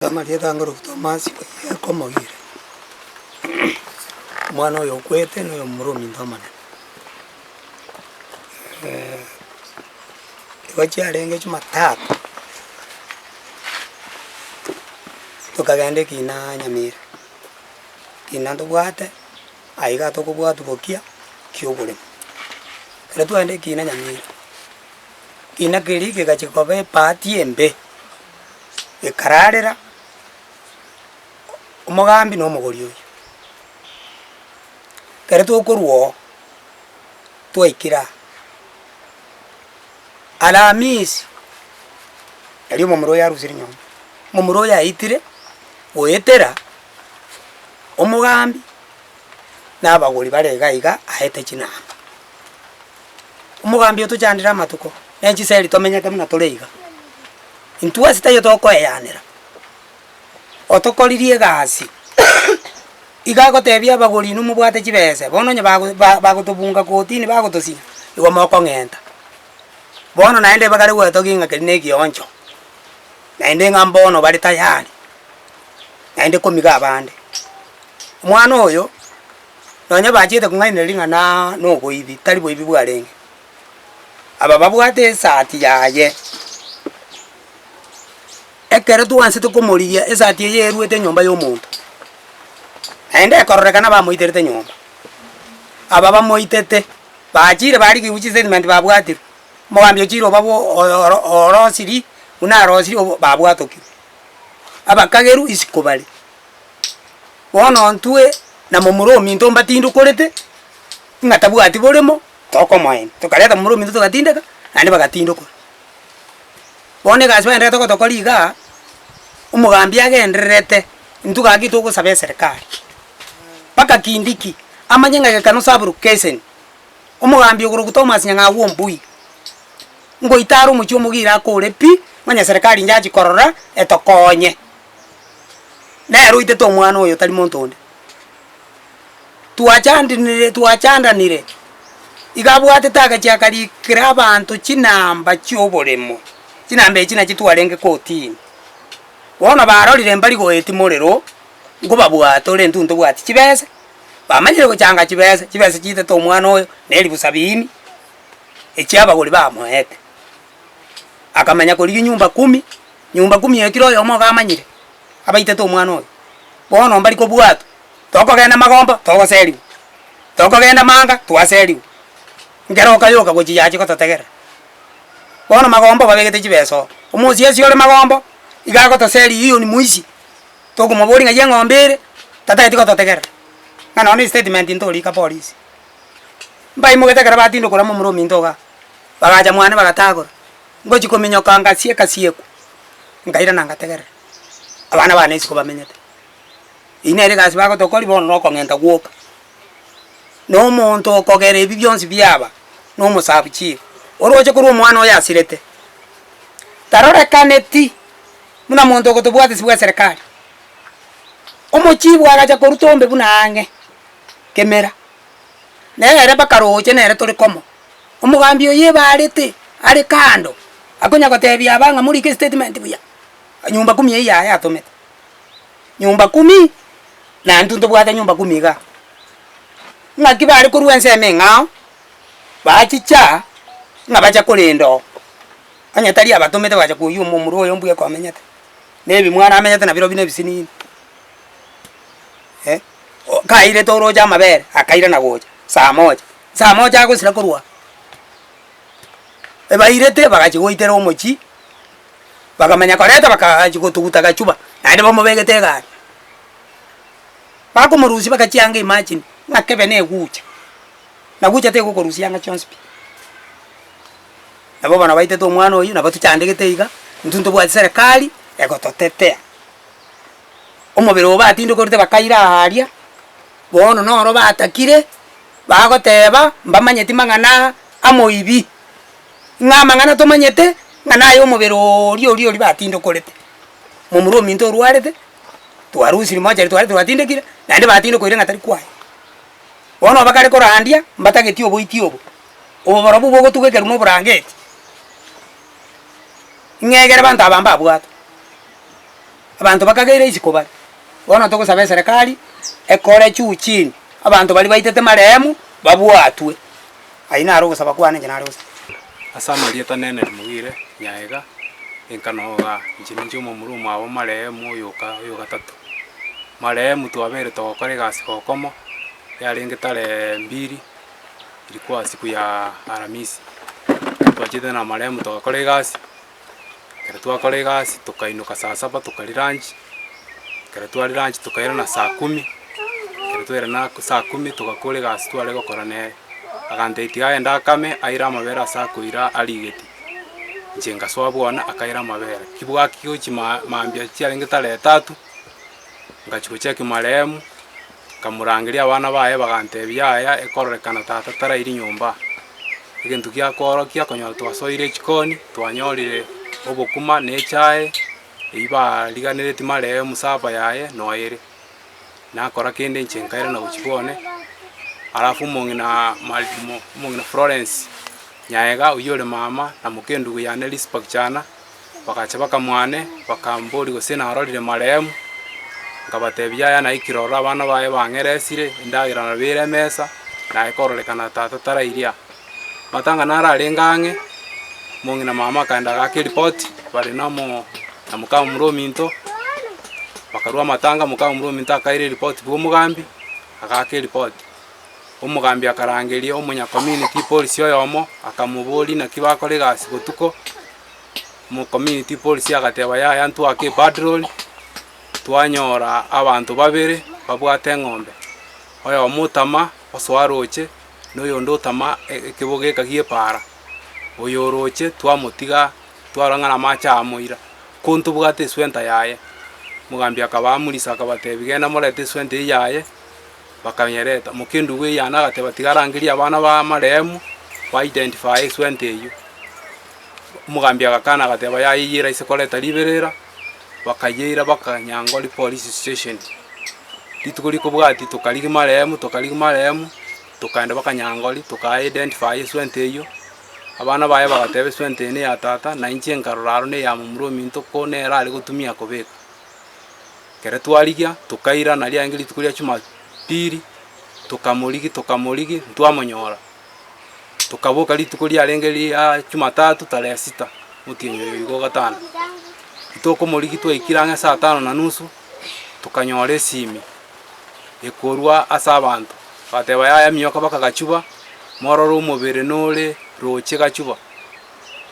Amarieta angorokwa Thomas Oyieko Omogire, omwana oyo okwete na oyomomura ominto omonene. Igo chiarenge jumatatu, tokagenda ekina Nyamira, ekina ntobwate aiga tokobwatwa bokia kia oboremo. Ekero twagenda ekina Nyamira, ekina keria kegachia koba ebahati embe. Ekararera omogambi na omogori oyio. Ekero tokorwa oo, twaikire aa, Aramisi, erio omomura oyo arusire nyomba, omomura oyo aitire goetera omogambi na abagori bare iga iga aete chinamba. Omogambi otochandire amatuko, ne chiseri tomenyete buna tore iga. Intwe ase taiyo tokoeyanera, otokoriri egasi, iga agotebia abagori inwe mobwate chibese, bono onye bago ba bagotobunga kotini bagotosinya, igo mokong'enta. Bono naende bagare gwetogia ng'a keria na ekioncho, naende ng'a mbono bare tayari, naende komiga abande. Omwana oyo, nonye bachiete kong'ainereria ng'a naaa na oboibi, tari boibi bwarenge. Aba babwate esati yaye, ekero twansete komorigia esati eye erwete enyomba ya omonto, naende ekororekana bamoiterete nyomba. Aba bamoitete, bachire barigigwe chistatement babwatirwe, omogambi ochire obabwo oyo oro orosiri buna arosiri obo babwatokire. Abakageru isiko bare, bono intwe na momura ominto mbatindokorete, ng'a tabwati boremo. Tokomoenia, tokareta momura ominto togatindeka, naende bagatindokora. Bono egasi bagendererete gotokora igaa, omogambi agendererete, intwe gaki togosaba eserekari, mpaka Kindiki, amanye ng'a gekano sub-location, omogambi okorokwa Thomas Nyang'au Ombui, ngoita are omochie omogiro akore pi, onye eserekari inche korora, etokonye. Nere oitete omwana oyo tari monto onde. Twachandinire twachandanire, iga abwatete agachia akarikera abanto chinamba chi'oboremo, chinamba echi nachio twarenge kotini. Bono barorire mbari goetia morero, nkobabwata ore intwe ntobwati chibesa, bamanyire gochanga chibesa, chibesa chiitete omwana oyo na elifu sabini, echia abagori bamoete. Akamanya korigia nyumba kumi, nyumba kumi ekero oyomo iga amanyire, abaitete omwana oyo. Bono mbari kobwatwa. Tokogenda magombo, togoserigwa, tokogenda manga, twaserigwa, nkero okayoka gochia yachia gototegerera. Bono magombo babegete chibesa oo, omosiasi ore magombo, iga agotoseria hiyo ni mwizi, tokomoboria ng'ai eng'ombe ere, tatageti gototegerera, ng'a nonye na estatement ntorika polisi. Mbaimogete ekero batindokora momura ominto igaa, bagacha mwane bagatagora, ngochi kominyoka ngasieka siekwa, nkairana ngategerera, abana bane isiko bamenyete. Eyio nere egasi bagotokoria bono na okong'enta gwoka. Na omonto okogera ebi bionsi biaba, na omosabu chief, oroche korwa omwana oye asirete, tarorekaneti buna monto ogotobwatisi bwa eserekari. Omochibu agacha korwa tombe buna ang'e, kemera, nere mpaka roche nere tore komo, omogambi oyio ebarete, are kando, akonya gotebia aba ng'a morike estatement buya, nyumba kumi eyio yaye atomete. Nyumba kumi, na intwe ntobwate nyumba kumi igaa. Ng'aki bare korwa ensemo eng'ao, bachicha, ng'a bache korenda oo, onye tari abatomete bagacha koyia omomura oyo mbuya komenyete, na ebimwana amenyete nabirobio na ebisinini eh, kairete oroche amabere, akairana gocha saa moja, saa moja agosira korwa aa. Ebairete bagachia goitera omochie. Bakamanya koreta bakachia gotuguta gachuba, naende bamobegete egari. Bakomorusia bagachia anga imagine, ng'a kebe na egucha, na gucha tegokorusia anga chionsi pi. Nabo bono baitete omwana oyio, nabo tochandegete iga, intwe ntobwati serikali egototetea. Omobere obo batindekorete bakaira aaria, bono noro batakire, bagoteba mbamanyeti mang'ana amoibi. Ng'a amang'ana tomanyete, ng'a naye omobere oria oria oria batindokorete. Momura ominto orwarete, twarusire mochari tware twatindekire, naende batindokoire ng'a tari kwaye. Bono bakare korandia, mbatageti oboiti obo, obo barobwo bogotuga ekeruma na oborangeti, ng'a egere abanto aba mbabwatwe. Abanto bakageire isiko bare. Bono togosaba eserekari ekore juu chini, abanto baria baitete marehemu babwatwe. Ayio naro ogosaba kwane inche nare gosaba. Ase amarieta Neneri Mogire, Nyaega, enka noo igaa, inche ninche omomura omwabo marehemu oyo oka oyo gatato. Marehemu twabeire togokora egasi gokomo, yarenge tarehe mbiri, ilikuwa siku ya aramisi. Twachete na marehemu togakora egasi, ekero twakora egasi tokainoka saa saba tokaria lunch, ekero twaria lunch tokairana saa kumi, ekero twairana saa kumi togakora egasi tware gokora nere. Agantebia tiga agende akame aire amabere ase akoira arigeti. Inche ngasoa bwana akaira amabere. Kibwaki gochia ma mambia chiarenge tarehe tatu, ngachia gocheki marehemu, nkamorangeria abana baye bagantebia yaya ekororekana tata tarairi nyomba. Egento giakoorokia konyora twasoire echikoni, twanyorire obokima na echae, eywo bariganeretie marehemu saba yaye noere. Nakora kende inche nkairana gochia bwone, alafu omong'ina omong'ina Florence Nyaega oyio ore mama na moka endugu yane Risper Kichana, bagacha bakamwane, bakamboria gose narorire marehemu, nkabatebia yaya naikire ororo abana baye bang'eresire, endagera nabo ere emesa, naye kororekana tata tarairia. Matanga naro arenge ang'e, omong'ina mama akaenda agaaka eripoti, bare na omo na moka momura ominto, bakarwa amatanga moka momura ominto akaira eripoti bwa omogambi, agaaka eripoti. Omogambi akarangeria omonya community police oyomo, akamoboria naki bakora egasi botuko, omo community police agateba yaya ntwake epatrol, twanyora abanto babere babwate eng'ombe, oyomo otama osoa roche. na oyonde otama ekebogo eka gi'epaara, oyo oroche twamotiga twarora ng'a namache amoira, ko ntobwate eswenta yaye. Omogambi akabaamurisa akabatebia, genda morete eswenta eyio yaye, bakanyereta. Moka endugu eyane agateba tiga arangerie abana ba marehemu, ba identify eswenta eyio. Omogambi agakana agateba yaya eyio eraise koreta riberera, bakayeira bakanyangori police station. Rituko rikobwatia tokarigia marehemu tokarigia marehemu, tokaenda mpaka Nyangori, toka identify eswenta eyio, abana baye bagateba eswenta eye neya tata, na inche nkarora aro neya momura ominto ko nere are gotumia kobeka. Ekero twarigia, tokairana riarenge rituko ria jumapili, tokamorigia tokamorigia, ntwamonyora. Tokaboka rituko riarenge ria jumatatu tarehe sita, omotienyi oyo igo gatano. Tokomorigia twaikire ang'e saa tano na nusu, tokanyora esimi ekorwa ase abanto, bagateba yaya mioka baka gachuba, morore omobere nore roche gachuba.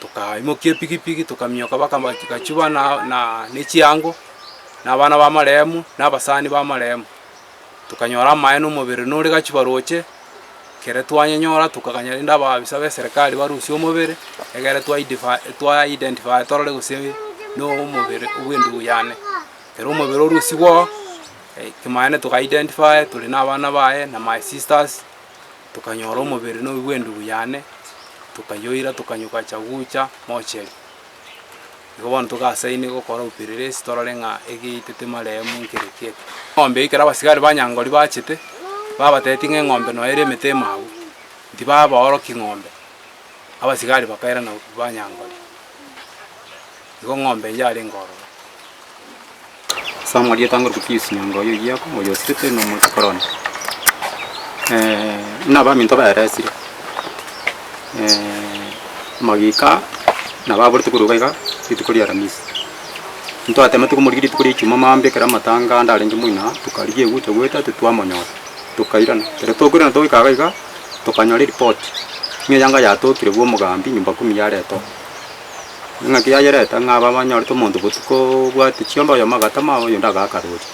Tokaimokia epikipiki tokamioka baka gachuba na na ne chiango, na abana ba marehemu, na abasani ba marehemu. Tokanyora amaene omobere nore gachuba roche, ekere twanyenyora tokaganya rende abaafisa ba eserekari barusie omobere, egere twaidify twa identify torore gose no omobere bwa endugu yane. Ekero omobere orusigwe oo, ekemanyererio toka identify tore na abana baye na my sisters, tokanyora omobere noyo bwa endugu yane, tokayoira tokanyogacha gocha mocheri. Igo bono togasaine gokora upelelezi torore ng'a egeitete marehemu nkere ki eke. Eng'ombe eyio ekero abasigari ba Nyangori bachete, babatebetie ng'a eng'ombe noyo ere emete ime agwo, ntibabaorokia ng'ombe, abasigari bakairana ba Nyangori. Igo ng'ombe eyio yarenge ororo. Ase amarieta angorokwa Pius Nyangoyo Oyiako, oyo osirete na omochie one. Buna abaminto baeresire, amagika nabo aborete korwa iga iga rituko ria aramisi. Ntwatemete komorigia rituko ria ichuma mambia ekero amatanga ande arenge moino aa, tokarigia egucha goeta titwamonyora, tokairana. Ekero tokoirana togoika iga iga, tokanyora eripoti, ng'a eyanga yatokire bwa omogambi nyumba kumi yaretwa. Ng'aki yayereta ng'a aba banyorete omonto botuko obwate chiombe oyomo agatama oyonde agaaka roche.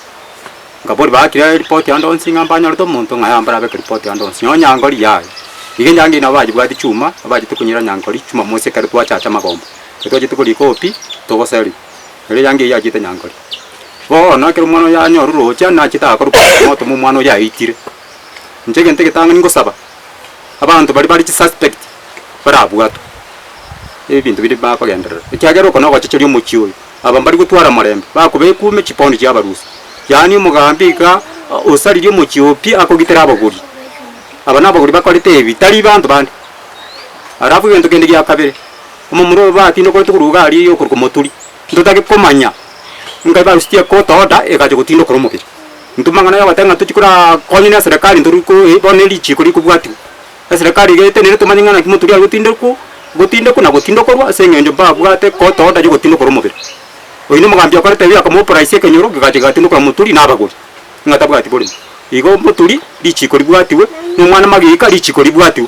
Nkaboria baakire eripoti ande onsi ng'a mbanyorete omonto ng'a yaya mbarabeke ripoti ande onsi nonye nyankori yaya. Iga enyangi nabo bayebwati chuma, abachete konyira nyankori jumamosi ekero twachacha amagombo. Ekero twachete korika opi, togoserigwa. Erio eyangi eyio yachete nyankori. Bono ekero omwana oyo anyorire roche nachete agakorwa moto mo omwana oyo aitire. Inche egento egetang'ani ngosaba, abanto baria bare chisuspect barabwatwe. Ebinto biria bakogenderera, ekiagera oko nogochecheria omochie oyo. Aba mbari gotwara morembe, bakobekwa ime chipaundi chi'abarusia. Yaani omogambi iga osaririe omochie oo pi akogitera abagori. Aba nabagori bakorete ebi, tari banto bande. Alafu egento kende gia kabere, omomura oyo batinde okorete korwa iga aria okorokwa moturi, ntotake komanya. Nkai barusitie ecourt order egacha gotindokora omobere. Intwe mang'ana ya ogoteba ng'a tochi koraa konywa na eserekari ntori ko bono ne richiko rikobwatiwa. Eserekari iga etenene tomanye ng'a naki moturi are gotindekwa gotindekwa na gotindokorwa ase eng'encho mbabwate court order ya ogotindokora omobere. Oyio na omogambi okorete ebi akamopraisia ekenyoro kegacha kegatindokora moturi na abagori ng'a tabwati boremo. Igo moturi richiko ribwatiwe, na omwana magiika richiko ribwatiwe,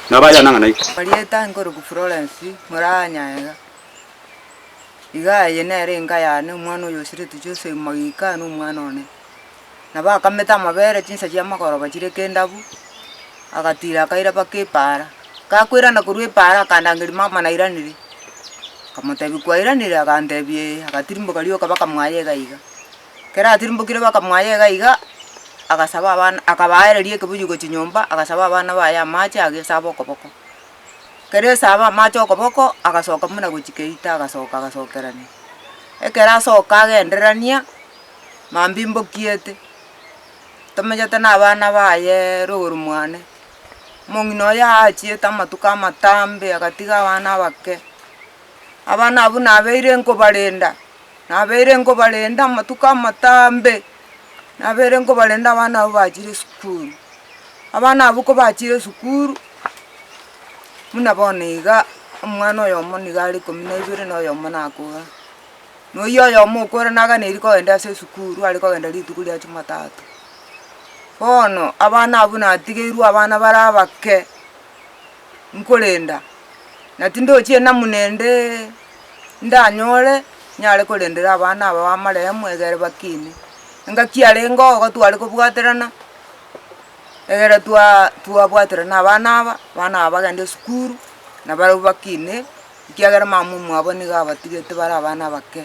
nabo ayana ng'a naigo. Marieta nkoroku Florence Muranya iga. Iga eye nere enka yane, omwana oyo osirete Joseph Magika na omwana one. Nabo akamete amabere chinsa chia magoroba chire kendabu, agatira akaira mpaka epaara. Gakoirana korwa epaara akandangeria mama nairanire, nkamotebia kwairanire? Agantebia eh, agatirimboka rioka mpaka mwaye iga iga. Ekero atirimbokire mpaka mwaye iga iga, agasaba abana akabaereria ekebuyu gochia nyomba, agasaba abana baye amache agesaba okoboko. Ekero esaba amache okoboko, agasoka buna gochia keita agasoka agasokerania. Ekero asoka agendererania, mambia mbokiete, tomenyete na abana bayeee rogoro mwane, omong'ina oye aachiete amatuko amatambe agatiga abana abake, abana abwo nabeire nkobarenda, nabeire nkobarenda amatuko amatambe, nabeire nkobarenda abana abwo bachire esukuru. Abana abwo kobachire esukuru, buna bono iga, omwana oyomo nigo are ikomi na ibere na oyomo nakora. Na oyio oyomo okora naganeiri kogenda ase esukuru are kogenda rituko ria jumatatu. Bono, abana abwo natigeirwe abana bare abake, nkorenda, na tindochi enamuna endeee ndanyore, nyare korendera abana aba ba marehemu egere bakine. Engaki yarenge oo tware kobwaterana. Egere twa twabwaterana abana aba, abana aba bagende esukuru, nabarabwo bakine, ekiagera mama omwabo nigo abatigete bare abana abake.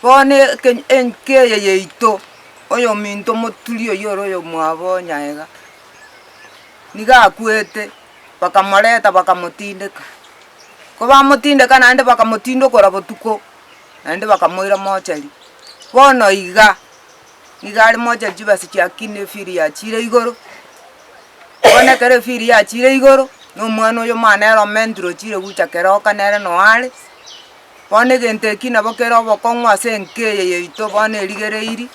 Bono eke enka eye yaito, oyominto omoturi oywo ore oyomwabo Nyaega, nigo akwete, bakamoreta bakamotindeka, ko bamotindeka naende bakamotindokora botuko, naende bakamoira mochari. Bono iga. Nigo are mochari chibesa chia kina efiri yachire igoro, bono ekero efiri yachire igoro, na omwana oyo omwana ere omentire ochire gocha keroka nere noo are, bono egento eki nabo kere obokong'u ase enka eye yaito bono erigereiri,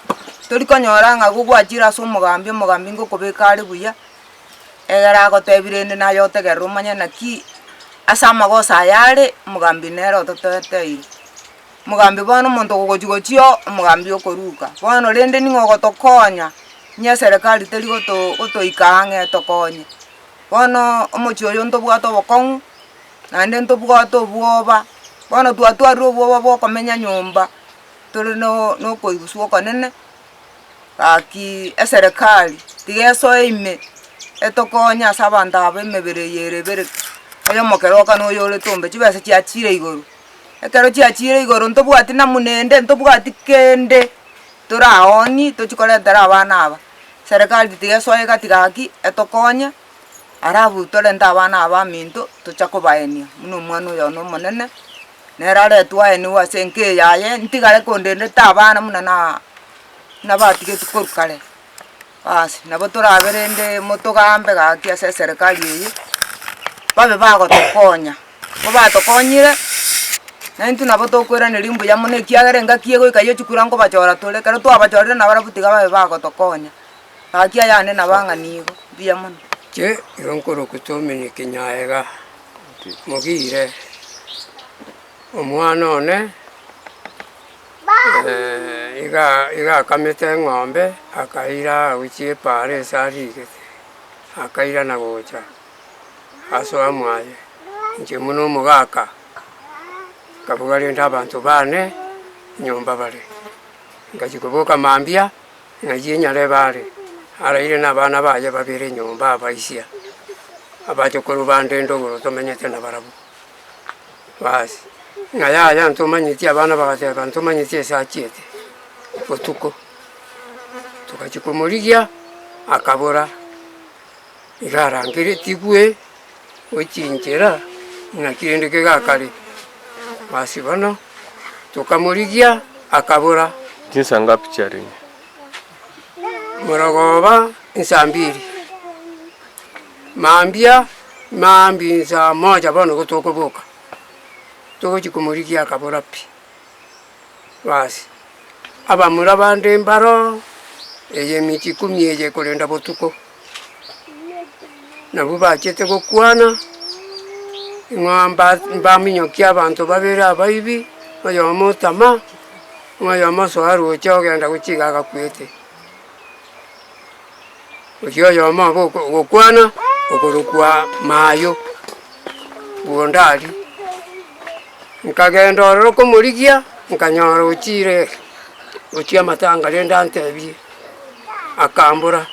tori konyora ng'a gogwachire ase omogambi, omogambi ngokobeka are buya, egere agotebi rende naye otegerere omanye naki ase amagoso aya are, omogambi nere ototeteire. Omogambi bono omonto ogogochia gochia oo, omogambi okoruka. Bono rende ning'o ogotokonya, onye eserekari teri goto gotoika ang'e etokonye. Bono omochie oyo ntobwate obokong'u, naende ntobwate obwoba, bono twatwarire obwoba bwa okomenya nyomba, tore no na okoiguswa okonene, gaki eserekari tiga esoe ime, etokonye ase abanto aba emebere eye ere ebere, oyo omokeroka na oyo ore tombe, chibesa chiachire igoro. Ekero chiachire igoro ntobwati namuna ende, ntobwati kende toraoonie tochi koretera abana aba. Serikali tiga esoe egati gaki etokonye, alafu torente abana aba baminto tocha kobaenia buna omwana oyo one omonene, nere aretwe aeniwe ase enka eye yaye, ntigare kondendete abana buna na buna batigetwe korwa kare. Baas, nabo torabe rende motogambe gaki ase eserekari eye, babe bagotokonya, ko batokonyire, na intwe nabo tokoiraneria mbuya mono ekiagera engaki egoika ya chikura nkobachora tore, ekero twabachorire nabarabwo tiga babe bagotokonya. Gaki ayande nabo ang'a nigo, mbuya mono. Inche igo nkorokwa Dominic Nyaega, Mogire, omwana one. Iga iga akamete eng'ombe, akaira gochia epaara ase arigete, akairana gocha asoa mwaye. Inche buna omogaka, nkabuga rende abanto bane nyomba bare, ngachia koboka mambia, ng'achie nyarebe are, araire na abana baye babere nyomba abaisia, abachokoro bande ndogoro tomenyete nabarabwo. Basi, ng'a yaya ntomanyeti abana bagateba ntomanyeti ase achiete botuko. Togachia komorigia akabora, iga arangeretigwe gochia inchera naki rende kegakare. Basi bono tokamorigia akabora. Chinsa ngapi chiarenge? Morogoba insa mbiri. Mambia, mambia insaa moja bono igo tokoboka, togochia komorigia akabora pi, basi. Abamura bande mbaro, eye emechie ikomi eye ekorenda botuko, nabwo bachete gokwana, ng'a mba mbaminyokia abanto babere abaibi, oyomo otama, oyomo osoa roche ogenda gochia iga agakwete. Oyio oyomo obo ogokwana, okorokwa Mayo bw'Ondari. Nkagenda ororo komorigia, nkanyora ochiire gochia amatanga rende antebie, akambora,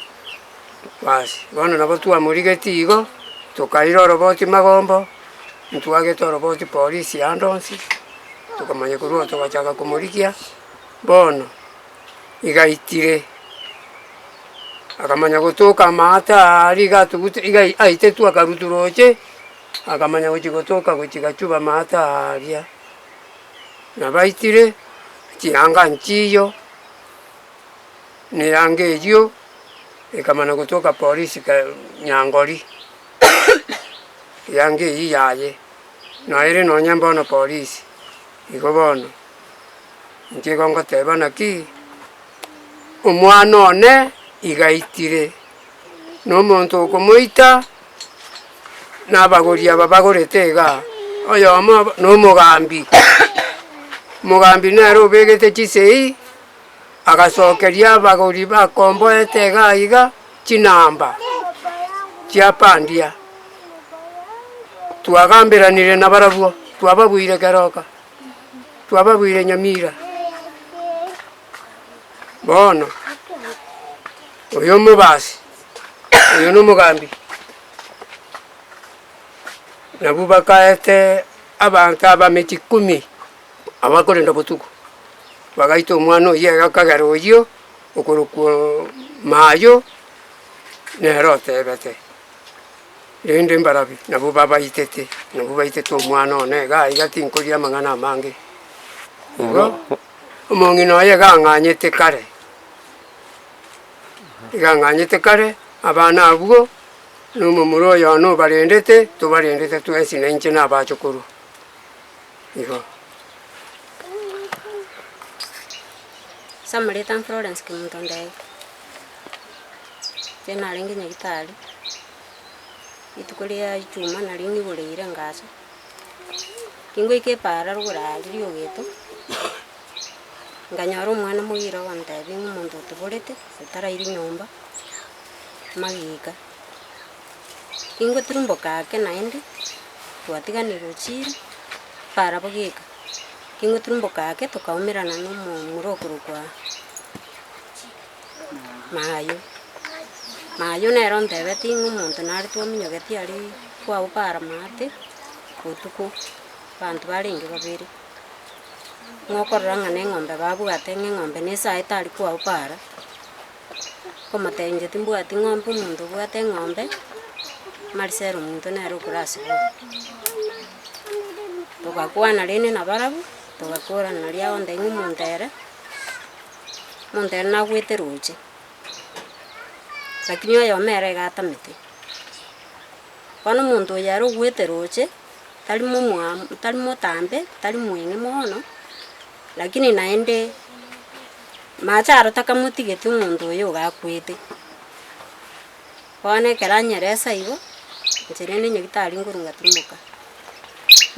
basi bono nabo twamorigetie igo, tokaira oroboti magombo, ntwagete oroboti polisi ande onsi, tokamanya korwa oo togachaka komorigia, bono igaitire, akamanya gotoka amaate aaria iga atugute iga aitetwe akarutwa roche. Akamanya gochia gotoka gochia gachuba amato aaria, nabaitire chianga nchiyo, na eyanga eyio ekamanya gotoka polisi ka nyangori, eyanga eyio yaye, noere nonye mbono polisi, igo bono, inche igo ngoteba naki, omwana one iga aitire, na omonto okomoita. Na abagori aba bagorete igaa, oyomo obo na omogambi, omogambi nere obegete chisegi, agasokeria abagori bakomboete igaa iga chinamba chiapandia. Twagamberanire nabarabwo, twababuire keroka, twababuire nyamira. Bono, oyo omobasi, oyo na omogambi, nabwo bakaete abanto abameti ikomi, abakorenda botuko, bagaita omwana oyio egekagera oyio, okorokwa Mayo, nere otebete, rende mbarabi nabwo babaitete, nabwo baitete omwana one iga iga tinkoria amang'ana amange. Igo. Omong'ina oye iga ang'anyete kare, iga ang'anyete kare, abana abwo, na omomura oyo one obarendete, tobarendete twensi na inche na abachokoro, igo. Ase amarieta Florence Kemunto Ndege, inche narenge nyagetari, rituko ria ijumaa nario ng'igoreire ngacha. Kingoika epaara rogoro aria riogeto, nkanyora omwana moira ogontebia ng'a omonto otoborete, otaraire nyomba, magika. Kingoturumboka ake naende, twatiganire ochire, paara bogeka, kingoturumboka ake tokaumerana na omomura okorokwa Mayo. Mayo nere ontebetie ng'a omonto nare twaminyogetie aria kwao paara maate. Botuko abanto barenge babere, ng'a okorora ng'a na eng'ombe babwate ng'a eng'ombe na esaete aria kwao para, nkomotebia inche timbwati ng'ombe omonto obwate eng'ombe, marisero ominto nere okorasibwa. Togakwana rende nabarabwo, togakorana naria agontebia ng'a omonto ere, omonto ere nagwete roche, lakini oyomo ere iga atamete. Bono omonto oyo ere ogwete roche, tari momwamu tari motambe, tari mweng'e mono, lakini naende mache aro takamotigeti omonto oyo iga akwete. Bono ekero anyeresa igo, inche rende nyagetari nkorwa ngatumboka,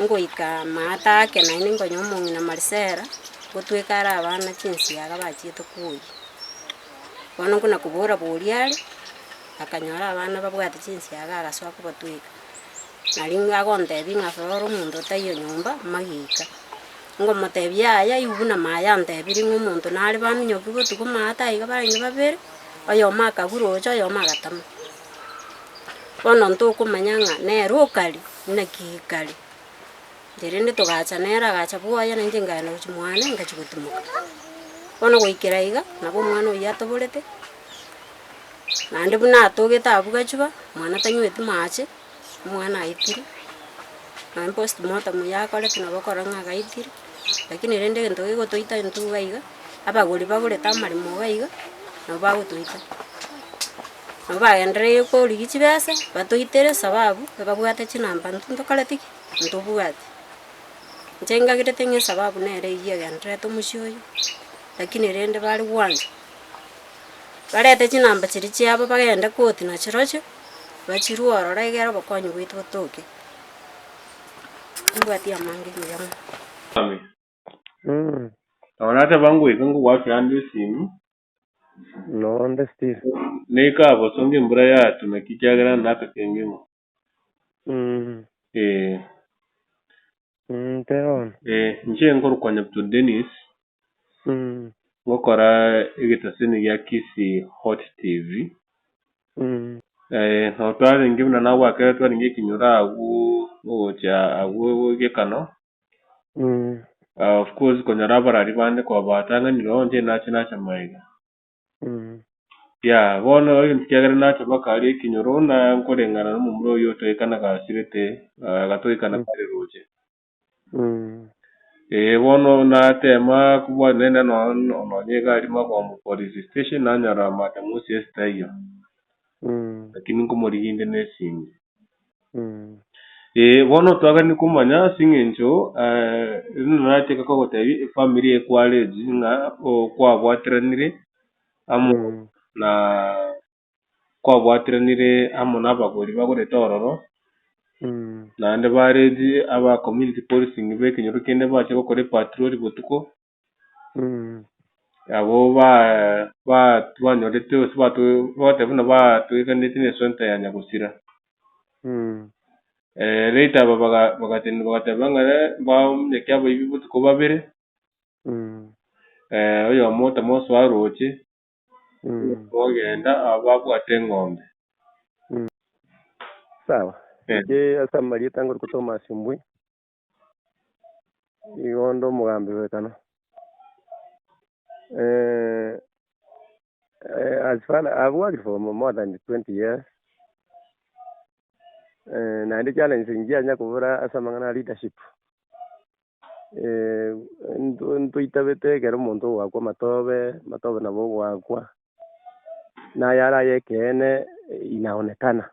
ngoika maate ake naende nkonya omong'ina Marisela, ngotweka are abana chinsiaga bachiete kwoyia. Bono nkona kobora boria are. Akanyora abana babwate chinsiaga agasoa kobatweka. Nario agontebia ng'a rora omonto otaiyo nyomba magika. Ngomotebia yaya iwu buna maye antebirie ng'a omonto nare baminyokia botuko maate aiga barenge babere, oyomo akagwa roche oyomo agatama. Bono ntokomanya ng'a nere okari, naki kare. Inche rende togacha nere agacha bwoye na inche nkaenda gochia mwane ngachia gotimoka. Bono goikera iga, nabo omwana oyio atoborete. Naende buna atogete abwo gachuba, mwana tanyweti mache, omwana aitire, nonye postmortem yakoretwe nabo okorora ng'a agaitire, lakini rende egento gegotoita intwe iga iga, abagori bagorete amaremo iga iga, nabo bagotoita. Nabo bagendererire korigia chibesa, batoitere sababu, ebabwate chinamba intwe ntokoreti ki? Ntobwati. Inche ngagerete ng'a esababu nere eywo egendererete omochie oyo. Lakini rende bare gwancha, barete chinamba chiria chiabo bagende koti nachirochio, bachirwe ororo egere obokonyi bwaito botoke. Nimbwati amange mbuya mono. Nabo nateba ngoika ngogoakera ande esimi, Nonde still. Neika bosongo embura yatwa naki ekiagera naka kengima. Ee. Teba bono. Ee, inche nkorokwa Nyabuto Dennis, ngokora egetaseni gia Kisii Hot TV. Nabo twarenge buna nagwakera twarenge ekenyoro agwo gocha agwo gekano. Of course konyora abarari bande kobatang'anire oo inche nache nacha magega. Yeah, bono egento kiagera nacha mpaka aria ekenyoro na nkoreng'ana na omomura oyio otoikana gasirete, agatoikana kare roche. Ee bono natema kobua naende no nonye iga aria Magombo police station nanyora madam OCS taiyo, lakini nkomorigia inde na esimi. Ee, bono twagani komanya ase eng'encho rende narachake kogotebia efamiri eye kwarezi ng'a kwabwateranire amo na kwabwateranire amo na abagori bagorete ororo, naende barezi aba community policing ba ekenyoro kende bache gokora epatrol botuko. Abwo banyorete gose bagoteba buna batoiganeti na eswenta ya nyagosira. Later aba bagatenena bagateba ng'a mbanyeke abaibi botuko babere, oyomo otama osoa roche, oyomo ogenda aba babwate eng'ombe. Sawa, inche ase amarieta ngorokwa Thomas Ombui. Igo onde omogambi bw'ekano. As far I've worked for more than 20 years, naende challenge nchianya kobora ase amang'ana a leadership, ntoitabete ekero omonto ogoakwa amatobe, amatobe nabo ogoakwa, naye araye ekeene inaonekana,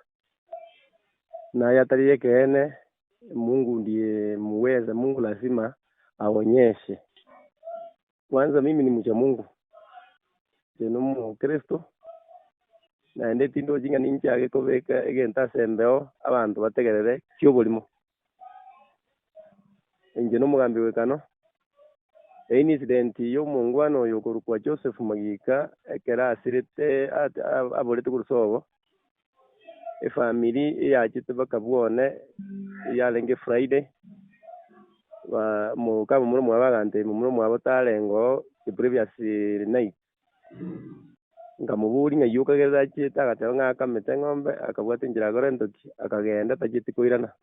naye atari ekeene. Mungu ndiye muweza, Mungu lazima aonyeshe. Kwanza mimi ni mcha Mungu, inche nomokristo, naende tindochi ng'a ninchake kobeka egento ase embeo abanto bategerere ki'oborimo. Inche nomogambi bw'ekano, eincident ya omongwana oyo okorokwa Joseph Magika ekero asirete aborete korwa sobo. Efamiri eyachete bakabua one, yarenge Friday, moka momura omwabo agantebia momura omwabo tarenge oo the previous night. Nkamoboria ng'ai okagerete achiete agateba ng'a akamete eng'ombe, akabwata enchera agora entoki, akagenda tachieti koirana.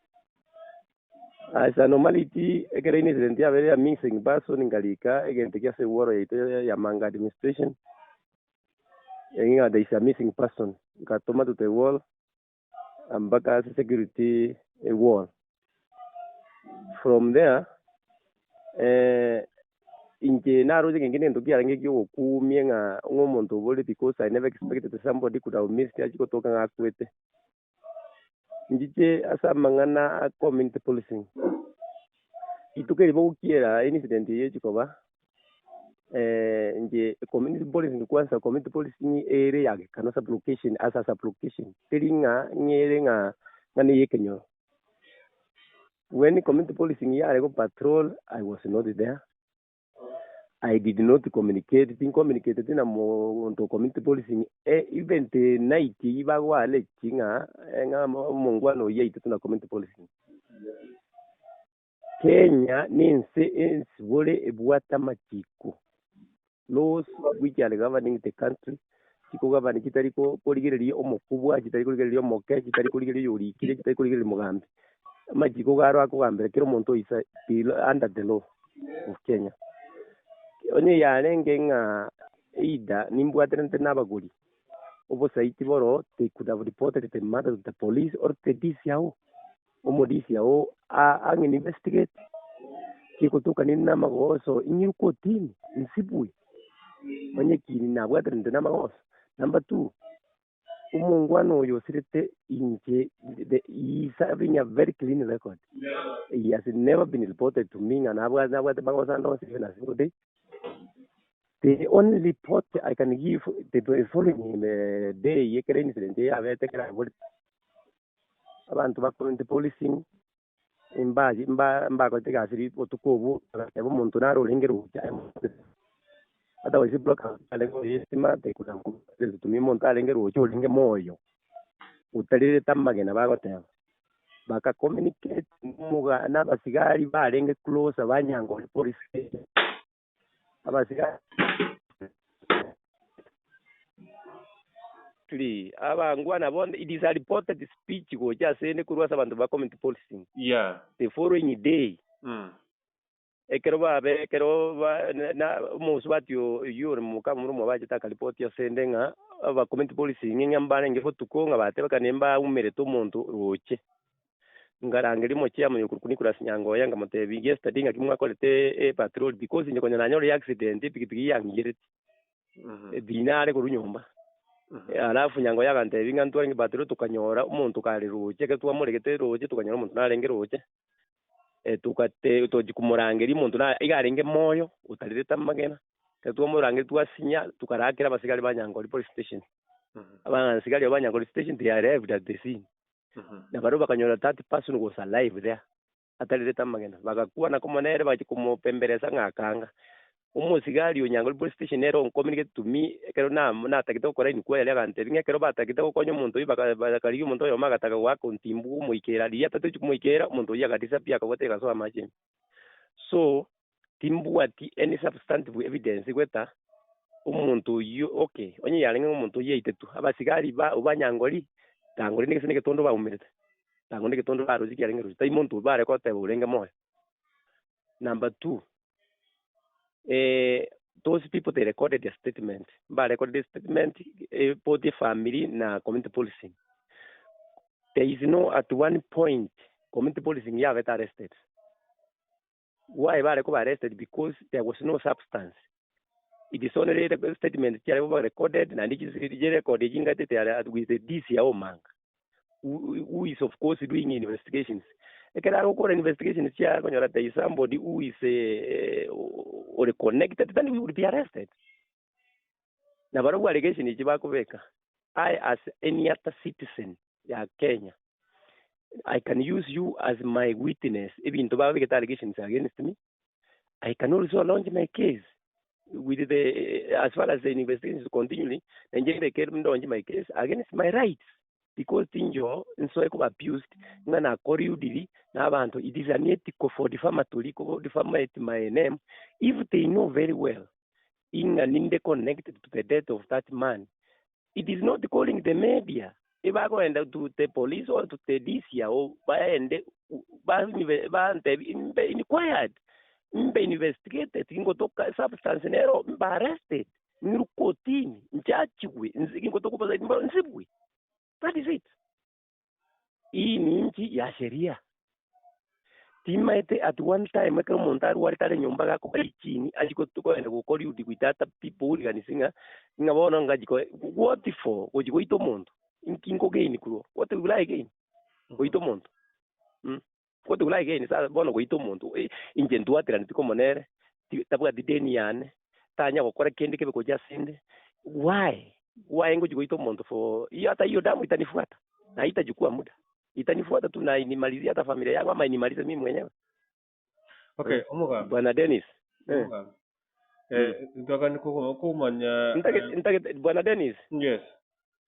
As a normality, ekero incident yabeire ya missing person nkarika egento kia ase eward yaito ya Manga administration. Ng'a there is a missing person, ngatoma to the wall mpaka ase security wall. From there, inche naroche ng'a eke negento kiarenge kiogokumia ng'a ng'a omonto obore because I never expected somebody could have missed achie gotoka ng'a akwete. Nchiche ase amang'ana a community policing, rituko eri bogokiera incident eye echi koba, inche community policing kwanza community policing ere ya gekano sub-location as a sub-location teri ng'a ng'ere ng'a ng'a neye ekenyoro. When community policing yare go patrol I was not there. I did not communicate, tincommunicateti na monto o community policing even the night eyio bagoaneti ng'a ng'a omongwana oyio aitete na community policing. Kenya nense ensibore ebwate amachiko, laws which are governing the country, chikogovern chitari korigereria omokubwa, chitari korigereria omoke, chitari korigereria oyorikire, chitari korigereria omogambi. Amachiko iga aro akogambera kera omonto oisa under the law of Kenya. Onye yarenge ng'a either nimbwaterente na abagori, obosaiti boro they could have reported the matter to the police or the DCIO, omo DCIO ang'e investigate, chigotoka ninde na amagoso inyirwe kotini, nsibwe, onye kini nabwateranete na amagoso. Number two. Omongwana oyo osirete inche the he is having a very clean record he has never been reported to me ng'a nabwate nabwate magoso ande onsi even a single day. The only report I can give the following day ekero incident eye yabete ekero aborete, abanto ba community policing mbaye mbakorete egasi riria obotuko obwo, bagateba omonto nare orenge roche aye otherwise blackout yarenge oye estima tumia omonto arenge roche orenge moyo, otarerete amagena bagoteba. Baka communicate na abasigari barenge closer ba Nyangori police station. Abasigari Abangwana bonde, it is a reported speech gocha asende korwa ase abanto ba community policing. The following day, ekero babe ekero ba na omosubati oyio ore moka momura omwabo achete akaripoti asende ng'a aba community policing ng'a mbarenge botuko ng'a batebekane mbaumerete omonto roche. Nkarangeria omochairman okorokwa Nicholas Nyangoya nkamotebia, yesterday ng'aki mwakorete epatrol because inche konya nanyorire accident epikipiki yang'iyereti, ebina are korwa nyomba. Alafu Nyangoya agantebia ng'a ntwarenge patrol tokanyora omonto kare roche ekero twamoregete roche tokanyora omonto narenge roche, togate tochia komorangeria omonto na iga arenge moyo otarerete amagena, ekero twamorangeria twasinya tokarakera abasigari ba Nyangori police station. Abasigari aba ba Nyangori station they arrived at the scene. Na barabwo bakanyora that person was alive there, atarerete amagena. Bagakwana komo nere bagachia komopemberesa ng'a akanga. Omosigari o Nyangori police station nere oncommunicate to me ekero na natagete gokora inquiry agantebia ng'a ekero batagete gokonya omonto oyio baka bakarigia omonto oyomo agataka goaka ontimbu omoikera riria atatochi komoikera omonto oyio agadisappear akabwata egasoa amache ime. So, timbwati any substantive evidence gweta omonto oyio okay, onye yarenge ng'a omonto oyio aitetwe, abasigari ba ba Nyangori, Nyangori na gese na egetondo baumerete, Nyangori na egetondo baroche kiarenge roche, tai monto bare goteba orenge moyo. Number two, those people they recorded their statement, mbarecorded statement both efamiri na community policing. There is no at one point community policing yabete arrested. Why bare koba arrested because there was no substance. It is only the statement chiare koba recorded naende chirecord echi ngatete are with the DC ya Omanga who, who is of course doing investigations. Ekero agokora investigations chiaye akonyora there is somebody who is ore connected then he would be arrested. Na barobwo allegation echi bakobeka, I as any other citizen ya Kenya, I can use you as my witness ebinto babegete allegations against me, I can also launch my case with the as far as the investigation is continuing, nainche ndeke ndonche my case against my rights because tincho nsoe koba abused ng'a nakorudiri na abanto it is unethical for defamatory ko defamate my name if they know very well ing'a ninde connected to the death of that man It is not calling the media, ebagoenda to the police or to the DCIO baende bantebi mbe inquired, mbe investigated, ngotoka substance nero mbe arrested, ng'irwe kotini, nchachigwe, ngotoka nsibwe. That is it. Ii ninki ya sheria. Timaete at one time ekero omonto arwarete are nyomba gakoba richini achie kogenda gokoriudi goita ata people hooligans ng'a ng'a bono ngachia ko what for gochia goita omonto? Inki nkogain korwa what will I gain goita omonto mh what will I gain sasa bono goita omonto inche ntwateraneti komo nere tabwati deni yane tanya gokora kende kebe gochia asende why why ngochia goita omonto for hiyo hata hiyo damu itanifuata na haitachukua muda itanifuata tu na inimalizie hata familia yangu ama inimalize mimi mwenyewe. Okay, omogambi. Bwana Dennis. Eh. Omogambi. Eh, ntwakani komanya Ntagete ntagete Bwana Dennis. Yes.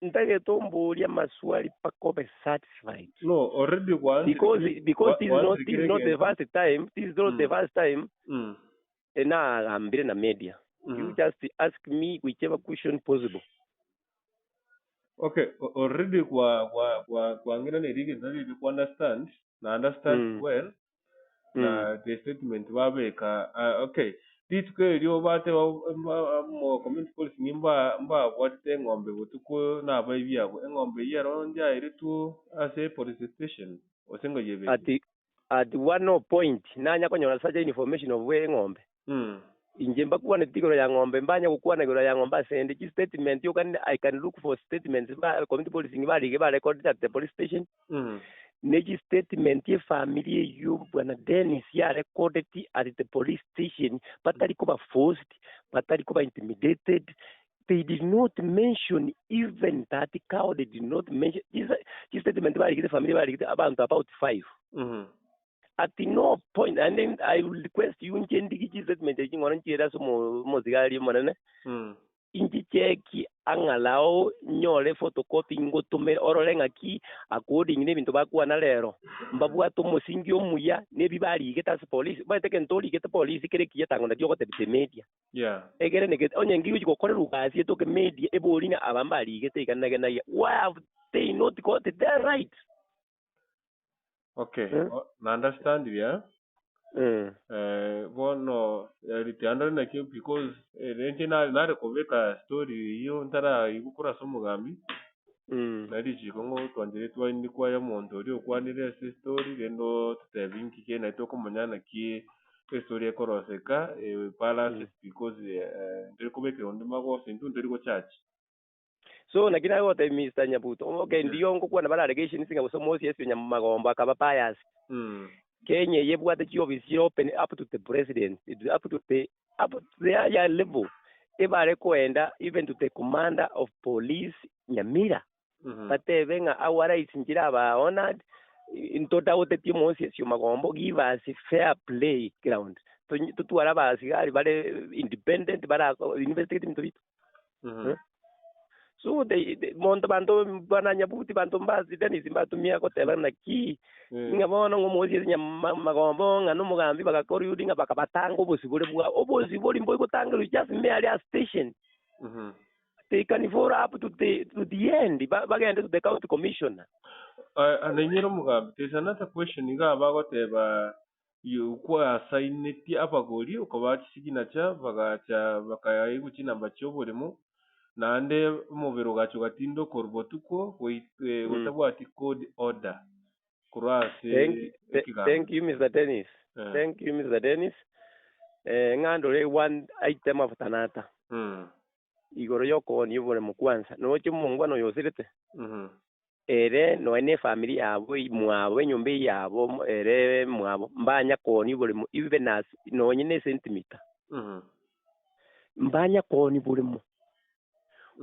Ntagete omborie amaswali mpaka obe satisfied. No, already kwa Because because this is not this is not the first time, this is not the first time nagambire na media. You just ask me whichever question possible. Okay, already kwa kwa kwa kwang'iraneria egento nari ku understand na understand well na the statement babeka ah, okay rituko erio bateba mo community policing mba mbabwatete eng'ombe botuko na abaibi abwo, eng'ombe eyio ero njairetwe ase police station gose ngoyebekire? At at one point nanya konyora such information of eng'ombe. Inche mbakwaneti igoro ya ng'ombe, mbanye gokwana igoro ya ng'ombe ase ende chistatement you can, I can look for statements ba community policing barige ba recorded at the police station, ne chistatement efamiri eyio bwana Dennis yarecordeti at the police station batari koba forced, batari koba intimidated, they did not mention even that cow, they did not mention, chi statement barigete family barigete abanto about 5. At no point, naende I will request you inche ndigie chi statement echi ng'ora nchiere ase omosigari omonene, Inchicheki ang'alao nyore photocopy ngotomere orore ng'aki according nebinto bakwana rero mbabwate omosingi omuya nebi barigete ase polisi omanyete egento origete polisi kere ekiya tango naki ogotebia the media Yeah. egere neke onye ngigochi gokorerwa gasi etoke media ebori ng'a aba mbarigete iga na iga na iga why have they not got their right? Okay, Eh? na understand ya. Mm. Eh, bono ritiandore nakio because inche nare nare kobeka story eyio ntaraigwa korwa ase omogambi, Mm. na richiko ng'o twanchire twaindi kwaya omonto oria okwanire ase estory rende ototebi nki kende naintwe tokomanya naki estory ekoroseka balance because ntori kobekera onde magoso intwe ntori gochurch. So naki nagotebia Mister Nyabuto, okay ndiyo ngokwana bare allegations ng'a gose omosia ase Nyamagombo akaba biased. Kenya eye ebwate chiofisi chire open up to the president, up to the up to the higher level, ebare koenda even to the commander of police Nyamira, batebe ng'a our rights nchire aba honored, ntodaotetie omosia ase Magombo, give us fair play ground, totware abasigari bare independent bara investigate ebinto biaito. So they, they, monto banto bana nyabuti banto mbasi Dennis mbatumia goteba naki ng'a bono ng'a omosie ase magombo ng'a nomogambi bagakora oyundi ng'a bakabatanga obosibore bwabo. Obosibori mbori gotangerwa just merely a station. They can follow up to the, to the end bagende to the county commissioner. Nainyore omogambi, there's another question iga bagoteba Kwasainetie abagori, okabaa chisiginacha, bagacha bakaigwa chinamba chi'oboremo, naende omobere ogacha ogatinda okorwa botuko gotabwati court order korwa ase ekigambo. Thank you Mister Dennis. Thank you Mister Dennis. Ng'a ndore one item after another. Igoro y'okoonia oboremo kwansa. Noche omongwana oyo osirete? Ere nonya nefamiri yabo mwabo, enyomba eyio yabo ere mwabo, mbanya koonia oboremo even as nonye ne centimeter. Mbanya koonia boremo.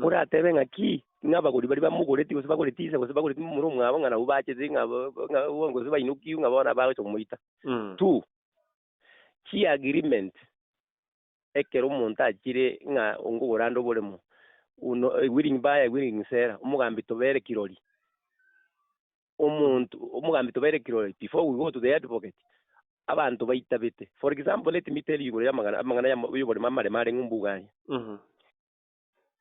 Oratebe ng'a ki, ng'a abagori baria bamogoreti gose bagoreti ise gose bagoreti momura omwabo ng'a nabwo bachete ng'a ng'a gose bainokiwu ng'a bono bagocha komoita. Two, chiagreement ekero omonto achire ng'a nkogora ande oboremo, uno a willing buyer, a willing seller, omogambi tobere kirori, omonto omogambi tobere kirori before we go to the advocate, abanto baitabete. For example, let me tell you igoro y'amang'ana amang'ana ya y'oboremo amaremo are ng'umbu iga aria.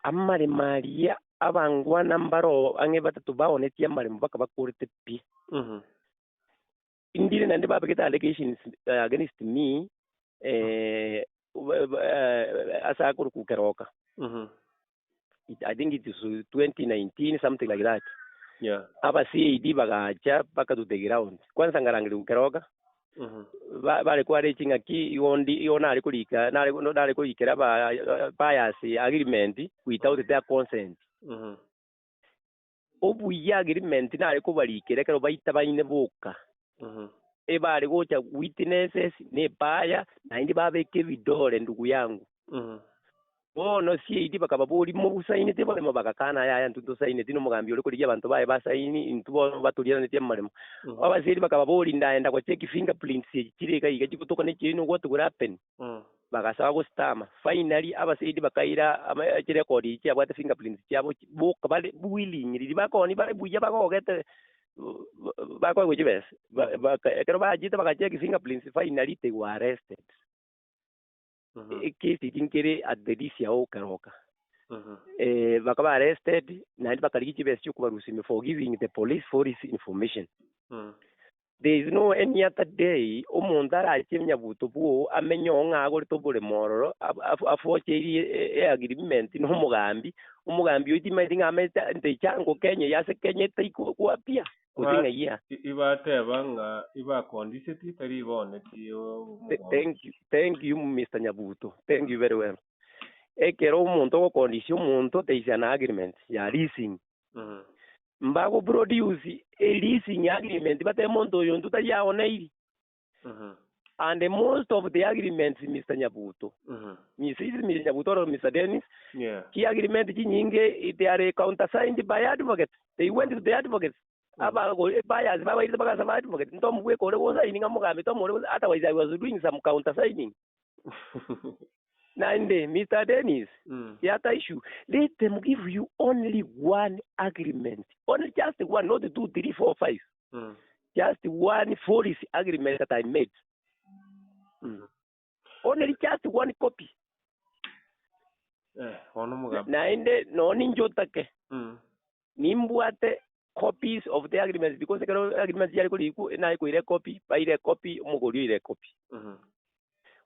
Amaremo aria abangwana mbaro ang'e batato baonetie amaremo bakabakorete pi. Indire naende babegete allegations against me ase akorokwa Keroka. I think it is 2019 something like that. Yeah. Aba CID bagacha mpaka to the ground. Kwanza ngarangerigwa Keroka. Bare kware ching'aki igo ndi igo nare korika nare nare korikera aba buyers agreement without their consent. Obuya agreement nare kobarikera ekero baitabaine boka, ebare gocha witnesses na ebaya naende babeke ebidore ndugu yangu. Bono CID bakababoria mosaineti boremo bagakana yaya intwe ntosaineti na omogambi ore korigia abanto baye basaini intwe bono batorieranetie amaremo. Aba CID bakababoria ndaenda gocheck fingerprints echi chire iga iga chigotoka ne chiaino what will happen? Bagasaba gositama. Finally abasaidi bakaira chirekodi echi chiabwate fingerprints chiabo boka bare willing riria bakoonia bare buya bagogete bakoegwa chibesa. Ekero bachete bagacheck fingerprints finally they were arrested. Ekesi eki nkere at the DCIO Keroka. Bakaba arrested naende bakarigia chibesa chiokobarusia for giving the police false information. There is no any other day omonto arache nyabuto bwoo amenye oo ng'a agorete oboremo ororo afocheirie eagreement na omogambi, omogambi oyio timaeti ng'a amaete ntechango Kenya eye ase Kenya etaikokwapia gose ng'ai aa. Ibateba ng'a ibakondiseti tari ibaoneti omogambi. Thank you, thank you Mister Nyabuto, thank you very well. Ekero omonto ogokondisia omonto there is an agreement ya leasing. Mbago produce a leasing agreement batebe monto oyo intwe tari aoneiri. And most of the agreements Mister Nyabuto, Mrs. Mr. Nyabuto or Mister Dennis, Yeah. chi agreement chinyinge they are countersigned by advocates. They went to the advocates. Aba buyers babairete bagasaba advocate ntomobweka ore gosaini ng'a mogambi tomore gose otherwise I was doing some countersigning. Naende Mister Dennis, the other issue, let them give you only one agreement, only just one, not two, three, four, five. Just one false agreement that I made. Only just one copy. Eh, bono omogambi. Naende nonya ninche otake, nimbwate copies of the agreements because ekero agreements chiare korikwa, naye koira ecopy, baire ecopy, omogori oire ecopy.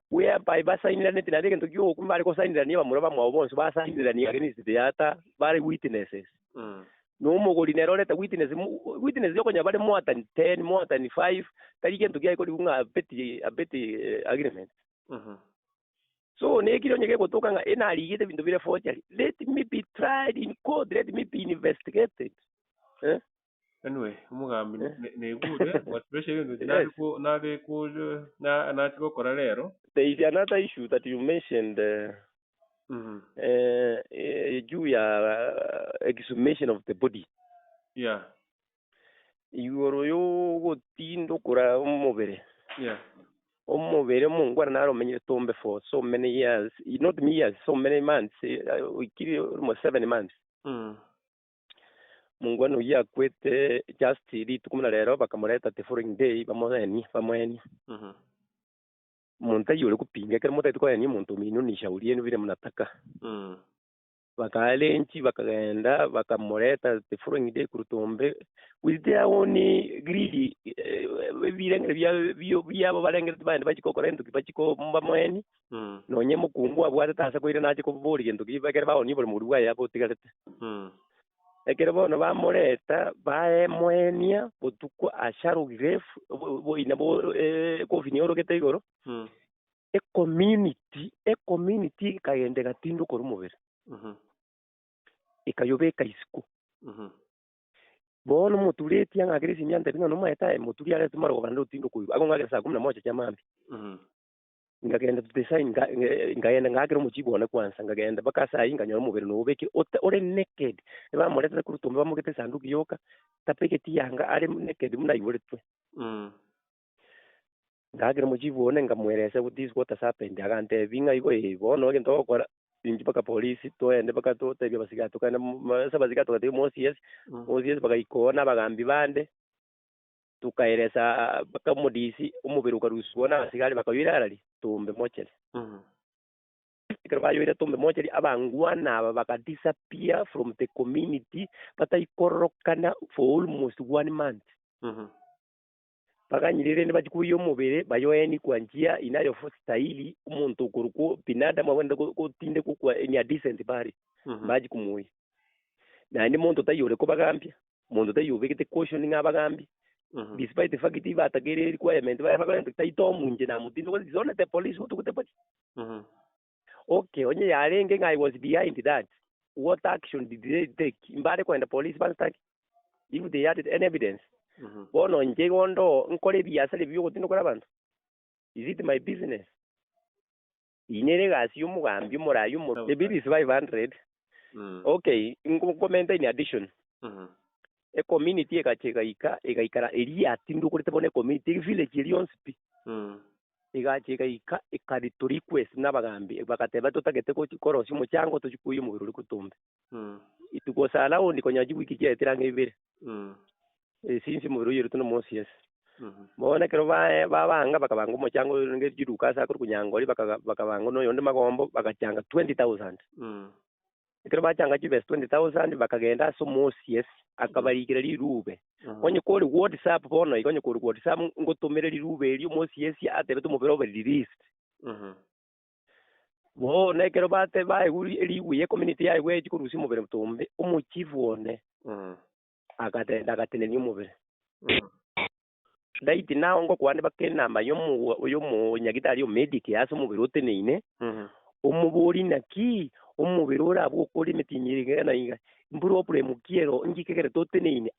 Whereby basainiraneti naende egento ki'ogokumia bare gosainirania abamura bamwabo bonsi basainirania against the other bare witnesses. Na omogori nere oreta witness, witness okonyora bare more than ten, more than five, tari gento kiaye korigwa ng'a petty, a petty agreement. So nekire onye gegotoka ng'a enarigete ebinto bire forgery, let me be tried in court, let me be investigated. Eh? Anyway, omogambi Eh. naigure, but pressure egento Yes. nare ko nachi gokora rero. There is another issue that you mentioned juu ya exhumation of the body. Igoro y'ogotindokora omobere. Omobere omongwana naro omenyire tombe for so many years, not me years, so many months, oikire almost 7 months. Mongwana oyio akwete just rituko buna rero bakamoreta the following day bamoenie bamoenie. Omonto ayio ore kopinga ekero motagete koenia omonto omino nishauri yenu vile mnataka. Bakarenchi bakagenda bakamoreta the following day korwa tombe with their own greed ebirengero bia bio biabo barengereti bagende bachie gokora entoki bachie ko bamoenie nonye mokungu abwatete ase koirana ache koboria gento ki ekero baonia oboremo boria bwaye abotigarete. Ekero bono bamoreta bamoenia botuko asharrow grave oboina bo coffin orogete igoro ecommunity ecommunity ekagenda egatindokora omobere ekayobeka isiko. Bono omotureti ang'akere esimi antebi ng'a nomaete aye moturi arete marogoba naende otindokoigwa akong'akera saa kumi na moja chia mambia. Nkagenda to the sign nka nkagenda ngaakera omochibu one kwanza, nkagenda mpaka ase ayio nkanyora omobere nobekire ote ore naked, ebamoretete korwa tumbe bamogete esanduki yoka, tabegeti yanga are naked buna aiboretwe. Ngaakera omochibu one nkamoeresa this what has happened, agantebia ng'a igo eh bono egento ogokora, inche mpaka polisi toende mpaka totebie abasigari tokagenda ase abasigari togatebia omo OCS, OCS bagaika oo na abagambi bande. Tokaeresa mpaka omodisi, omobere okarusigwa nabasigari bakayoira arari tombe mocheri. Ekero bayoire tombe mocheri, abangwana aba baka disappear from the community bataikororokana for almost one month. Baganyire rende bachie koiyia omobere bayoenie kwa njia inayostahili omonto okorokwa binadamu abwenerete gotindekwa kwa in a decent burial, mbachie komoyia. Naende monto taiyo ore kobagambia, monto taiyo obegete caution ng'a abagambie, despite the fact batakeire requirement baye bakore taito omonche namotinde gose it's only the police who took the body. Okay, onye yarenge ng'a I was behind that, what action did they take? Mbare kogenda police banstaki if they had any evidence. Bono inche igo ndo nkore ebiasara ebi biogotindokora abanto? Is it my business? Eyio nere egasi y'omogambi omoraai omo The bill is 500. Okay, nkomenta in addition. Ecommunity egacha egaika egaikara eria yatindokorete bono ecommunity evillage eria yonsi pi. Egacha egaika ekari to request nabagambi bagateba totagete gochi korosia omochango tochi koiyia omobere oria kotombe. It was around konya chiwiki chiaetire ang'e ibere. Since omobere oiyeretwe na Moses. Bono ekero baye babanga bakabanga omochango orenge chiduka ase akorokwa Nyangori bakaga bakabanga na oyonde Magombo bagachanga 20,000. Ekero bachanga chibesa 20,000 bakagenda ase Moses akabarikera rirube. Onye kore WhatsApp bono iga onye kore WhatsApp ngotomere rirube erio Moses atebete omobere obe released. Bono ekero bate baegwa rigwe ecommunity yaegwa echi korusia omobere tombe omochifu one Akatenda agatenenia omobere. Right now ngokwane mpaka enamba y'omonyagitari omedic ase omobere oteneine, omoborie naki omobere ore abwo okore emetienyi ere iga na iga, mproblem ki ero nki kegerete oteneine?